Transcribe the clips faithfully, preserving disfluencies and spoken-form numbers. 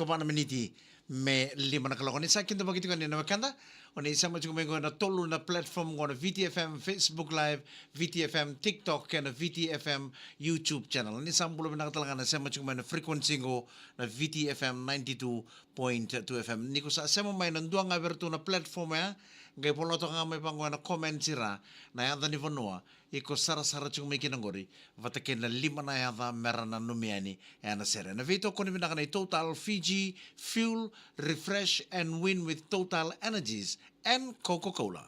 Ko va na miniti me lima na kaloko. Ni sa kidavaki tiko yani na wekada, o ni sema tiko mai qo na tolu na platform qo, na V T F M Facebook Live, V T F M TikTok, kei na V T F M YouTube channel. Ni sa bula vinaka tale ga na sema tiko mai na frequency qo, na V T F M ninety-two point two F M. Ni ko sa sema mai na dua ga vei iratou na platform ya, qai vola toka ga mai vaqo ena comments ira na yaca ni vanua iko sarasara tiko mai kina qori, vata kei na lima na yaca me ra nanumi yani ena sere. Na veitokoni vinaka nei Total Fiji, fuel, refresh and win with Total Energies and Coca-Cola.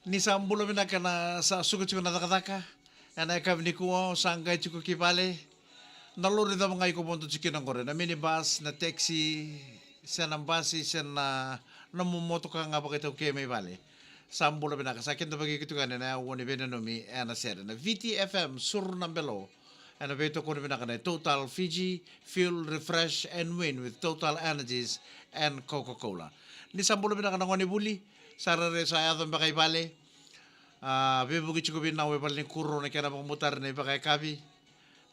Ni sa bula vinaka na sa suka tiko na cakacaka. Ena yakavi nikua o sa qai tiko ki vale. Na lori cava ga iko vodo tiko kina qori, na minibus, na taxi, se na basi, se na nomu motoka ga vakaitaukei mai vale. Sa bula vinaka, sa kidavaki iko tiko yani na aua ni veinanumi ena sere. Na V T F M Suru na Belo. Ena veitokoni vinaka nei Total Fiji, fuel, refresh and win with Total Energies and Coca-Cola. Ni sa bula vinaka na gone vuli, sa rairai sa yaco beka i vale. A, veivuke tiko vei nau e valenikuro na kena vakabutari na ivakayakavi.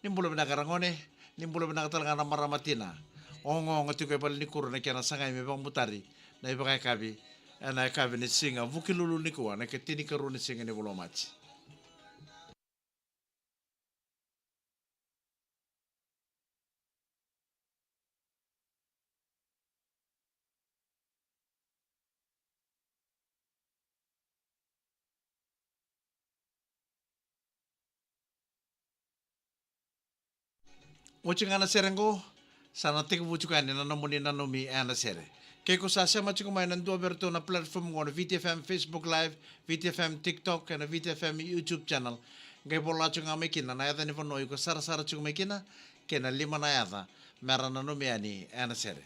Ni bula vinaka ragone, ni bula vinaka tale ga na marama tina. Ogaoga tiko e valenikuro na kena sagai me vakabutari na ivakayakavi ena yakavi ni siga Vukelulu nikua, na ikatinikarua ni siga ni vula o Maji. Oti ga na sere qo, sa na tekivu tiko yani na nomuni nanumi ena sere. Ke ko sa sema tiko mai na dua vei iratou na platform qo, na V T F M Facebook Live, V T F M TikTok, kei na V T F M YouTube channel, qai vola tiko ga mai kina na yaca ni vanua iko sarasara tiko mai kina, kei na lima na yaca me ra nanumi yani ena sere.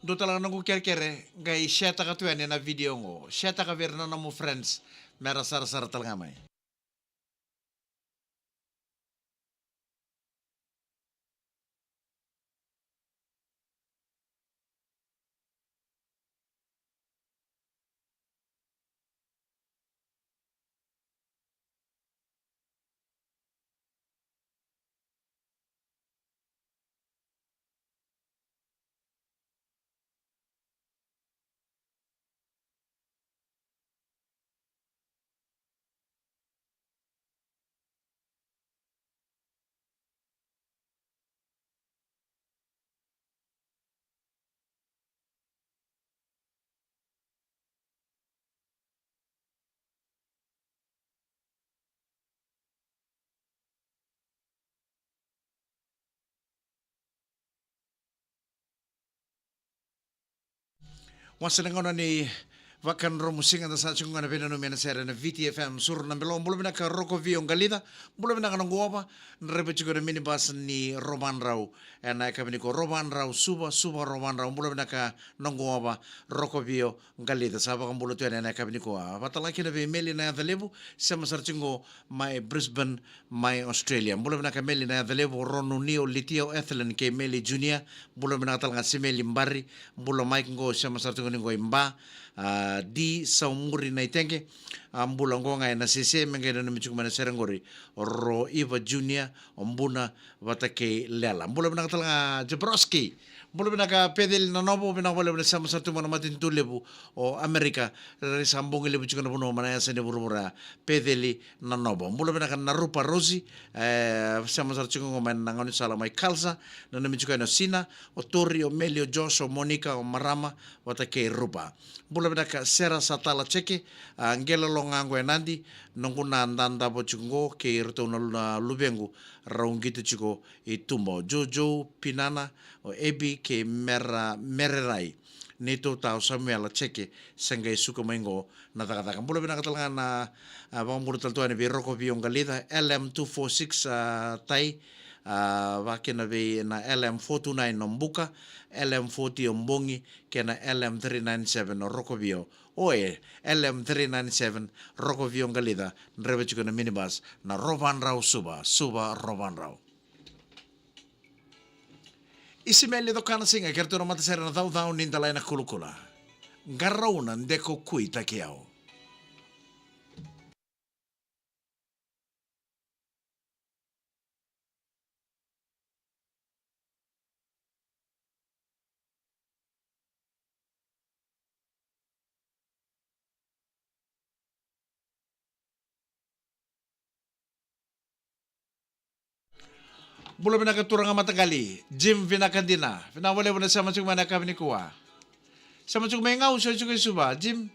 Dua tale ga noqu kerekere, qai share-taka tu yani na video qo. Share-taka vei ira na nomu friends, mera sarasara tale ga mai. Wasa na gauna ni vakadromu siga da sa tiko ga na veinanumi ena sere na V T F M Suru na Belo. Bula vinaka Roko Vio Qalica. Bula vinaka na Guava. Draiva tiko na minibus ni Rovandrau ena yakavi nikua. Rovandrau, Suva, Suva, Rovandrau. Bula vinaka na Guava Roko Vio Qalica. Sa vakabula tu yani ena yakavi nikua. Vata tale kina vei Meli na Yaca Levu, sema sara tiko mai Brisbane, mai Australia. Bula vinaka Meli na Yaca Levu, Ronu Nio, Litia, o Ethelyn kei Meli Junior. Bula vinaka tale ga Semeli Bari. Bula Mike qo, sema sara tiko ni qo i Ba. A, Di Saumuri na Itege. A, bula qo ga ena sese, me qai nanumi tiko mai na sere qori. Ro Iva Junior, o Buna, vata kei Lela. Bula vinaka tale ga Jabrowski. Bula vinaka Peceli Nanovo, vinaka vakalevu na sema sara tu mai na matanitu levu o Amerika. Rairai sa bogi levu tiko na vanua mai na yasa ni vuravura. Peceli Nanovo. Bula vinaka na Rupa Rosi, e, sema sara tiko qo mai na gaunisala mai Kalsa, nanumi tiko yani o Sina, o Tori, o Meli, o Josh, o Monika, o Marama, vata kei Rupa. Bula vinaka Sera Satala Jeke, a, qele lo ga qo e Nadi, noqu na dadavo tiko qo kei iratou na lu-, na luvequ, rau qito tiko i tuba. O Jojo, Pinana, o Ebi kei Mera, Mererai. Neitou ta o Samuela Jeke, sa qai suka mai qo na cakacaka. Bula vinaka tale ga na, a, vakabula tale tu yani vei Roko Vio Qalica, L M two four six, a, Tai, a, vakina vei na L M four two nine o Buka, L M forty o Bogi, kei na L M three nine seven o Roko Vio. Oe, L M three nine seven, Roko Vio Qalica, draiva tiko na minibus, na Rovandrau Suva, Suva Rovandrau. Isimeli Cokana Siga, kei ratou na matasere na Caucau ni Dalaina Kulakula. Qarauna de ko kuitaki au. Bula vinaka turaga mataqali, Jim, vinaka dina. Vinaka vakalevu na sema tiko mai na yakavi nikua. Sema tiko mai Gau, sema tiko i Suva, Jim.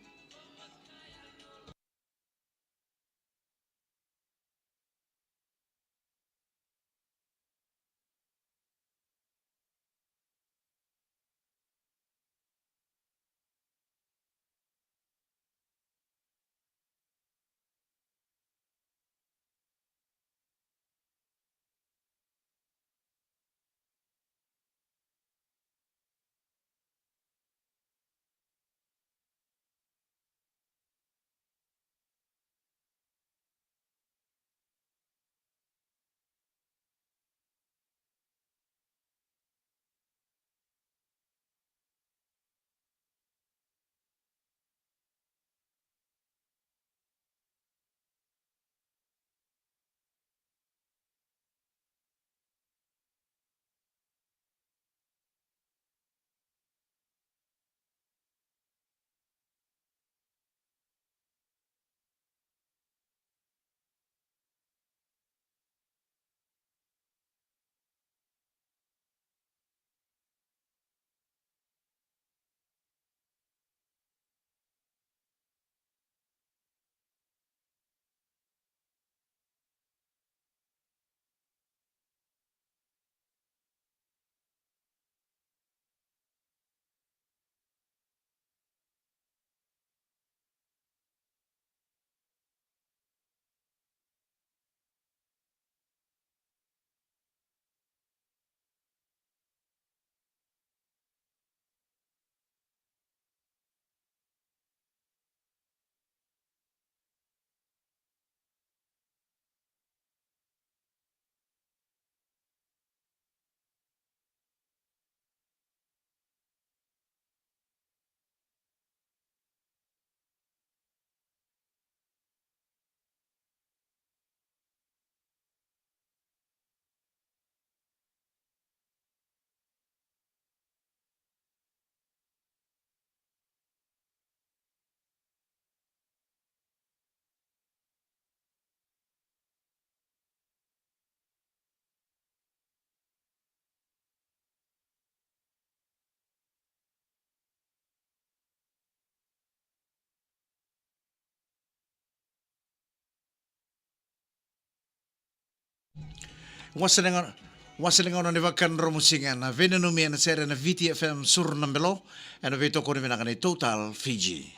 Wasea na gauna, wasea na gauna ni vakadromu siga na veinanumi ena sere na Viti F M Suru na Belo, ena veitokoni vinaka ni Total Fiji.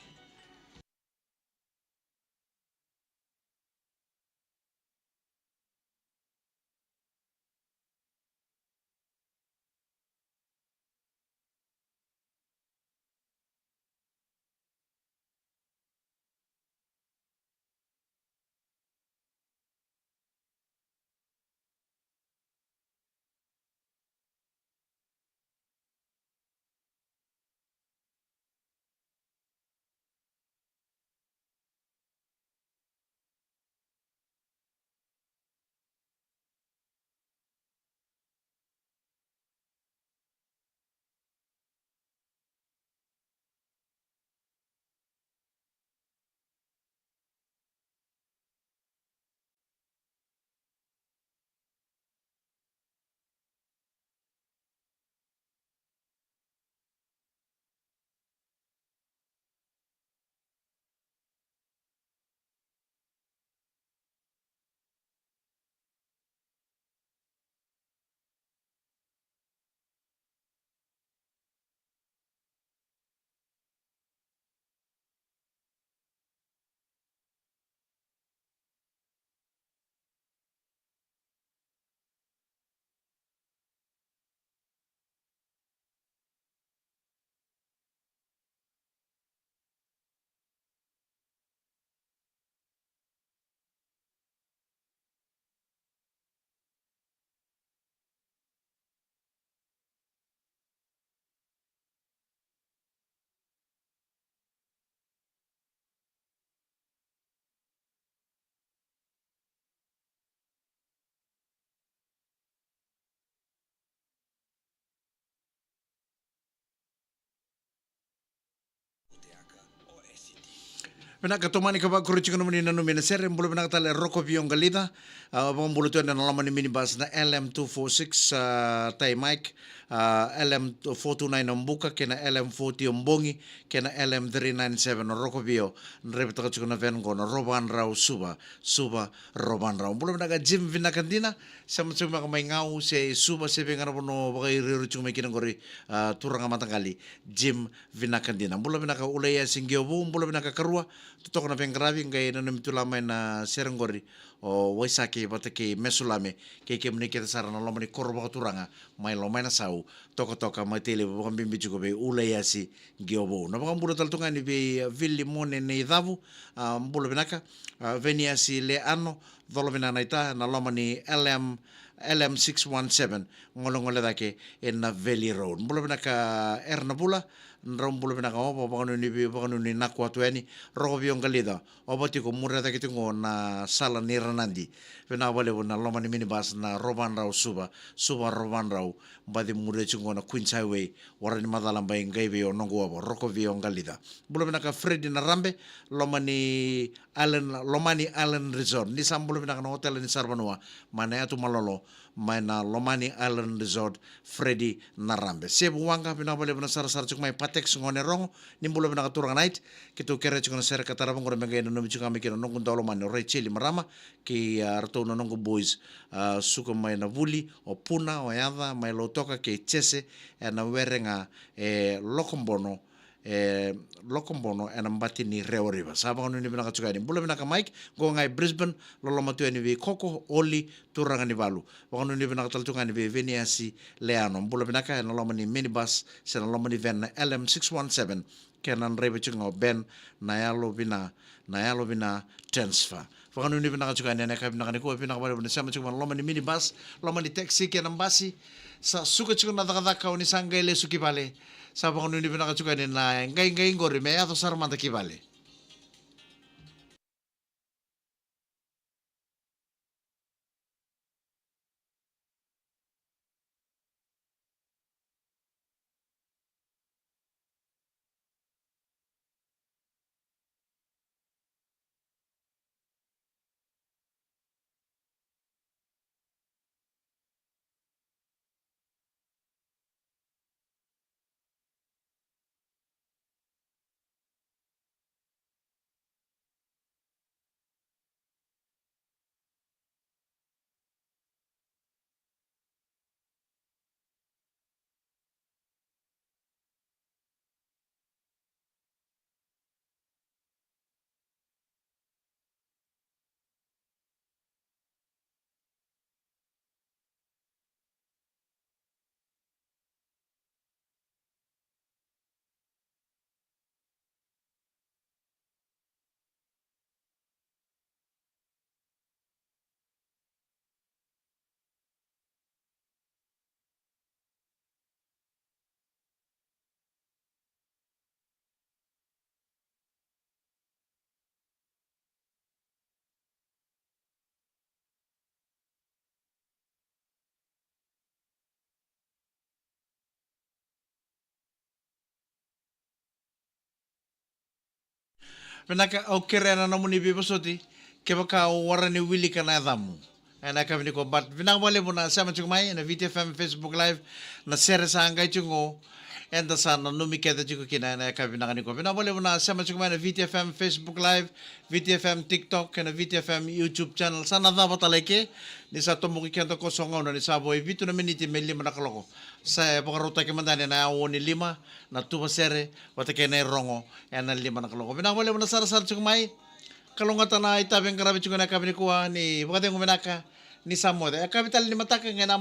Vinaka, tomani ka vakuri tiko nomuni nanumi ena sere. Bula vinaka tale Roko Vio Qalica. A, vakabula tu yani ena loma ni minibus na L M two four six, a, Tai Mike, a, L M four two nine o Buka, kei na L M forty o Bogi, kei na L M three nine seven o Roko Vio. Draivataka tiko na van qo na Rovadrau Suva, Suva Rovadrau. Bula vinaka Jim, vinaka dina. Sema tiko mai Gau se Suva se vei ga na vanua vakairiiri tiko mai kina qori, a, turaga mataqali Jim, vinaka dina. Bula vinaka Ulaiasi Qiovu, bula vinaka karua. Totoka na veiqaravi, qai nanumi tu la mai na sere qori o Waisake vata kei Mesulame, kei kemuni kece sara na loma ni koro vakaturaga mai Lomainasau, Tokatoka, Matailevu, vakabibi tiko vei Ulaiasi Qiovu. Na vakabula tale tu ga yani vei Vili Mone Neicavu, a, bula vinaka, a, Veniasi Leano, Colo vina na ita, na loma ni L M, L M six one seven, golegole cake ena Valley Road. Bula vinaka era na vula, drau bula vinaka Ova, vakanuinui, vakanuinui na kua tu yani, Roko Vio Qalica, Ova tiko muria cake tiko qo na sala ni Ranadi. Vinaka vakalevu na loma ni minibus na Rovadrau Suva, Suva Rovadrau, baci muria tiko qo na Queens Highway, Waranimacala, bai qai vei o noqu Ova, Roko Vio Qalica. Bula vinaka Freddy Narabe, loma ni Island, Lomani Island Resort. Ni sa bula vinaka na hotel ni Saravanua, mai na yatu malolo, mai na Lomani Island Resort, Freddy Narabe. Sevu Waqa, vinaka vakalevu na sarasara tiko mai Patex Gone Rogo, ni bula vinaka turaga night, keitou kerea tiko na sere ka tarava qori me qai nanumi tiko ga mai kina noqu daulomani o Raicheli Marama, kei, a, ratou na noqu boys, a, suka mai na vuli, o Puna, o Yaca, mai Lautoka, kei Jese, ena were ga, e, Lokobono, e, Lokobono ena bati ni Rewa River. Sa vakanuinui vinaka tiko yani. Bula vinaka Mike, qo ga e Brisbane, loloma tu yani vei Koko, Oli, turaga ni valu. Vakanuinui vinaka tale tu ga yani vei Veniasi Leano. Bula vinaka ena loma ni minibus, se na loma ni van na L M six one seven. Kei na draiva tiko ga o Ben, na yalo vina, na yalo vina transfer. Vakanuinui vinaka tiko yani ena yakavi vinaka nikua, vinaka vakalevu na sema tiko mai na loma ni minibus, loma ni taxi kei na basi. Sa suka tiko na cakacaka, o ni sa qai lesu ki vale. Sa vakanuinui vinaka tiko yani na qaiqai qori me yaco sara mada ki vale. Vinaka, au kerea na nomuni veivosoti kevaka au wara ni wilika na yacamu ena yakavi nikua. But vinaka vakalevu na sema tiko mai ena V T F M Facebook Live, na sere sa qai tiko qo, eda sa nanumi kece tiko kina ena yakavi vinaka nikua. Vinaka vakalevu na sema tiko mai ena V T F M Facebook Live, V T F M TikTok, ena V T F M YouTube channel. Sa na cava tale ke, ni sa toboki keda ko so gauna ni sa vo e vitu na miniti me lima na kaloko. Sa e vakarautaki mada ni na aua ni lima, na tuva sere vata kei na irogo ena lima na kaloko. Vinaka vakalevu na sarasara tiko mai. Kalougata na itavi e qaravi tiko ena yakavi nikua, ni vakacegu vinaka, ni sa moce. Yakavi tale ni mataka qai na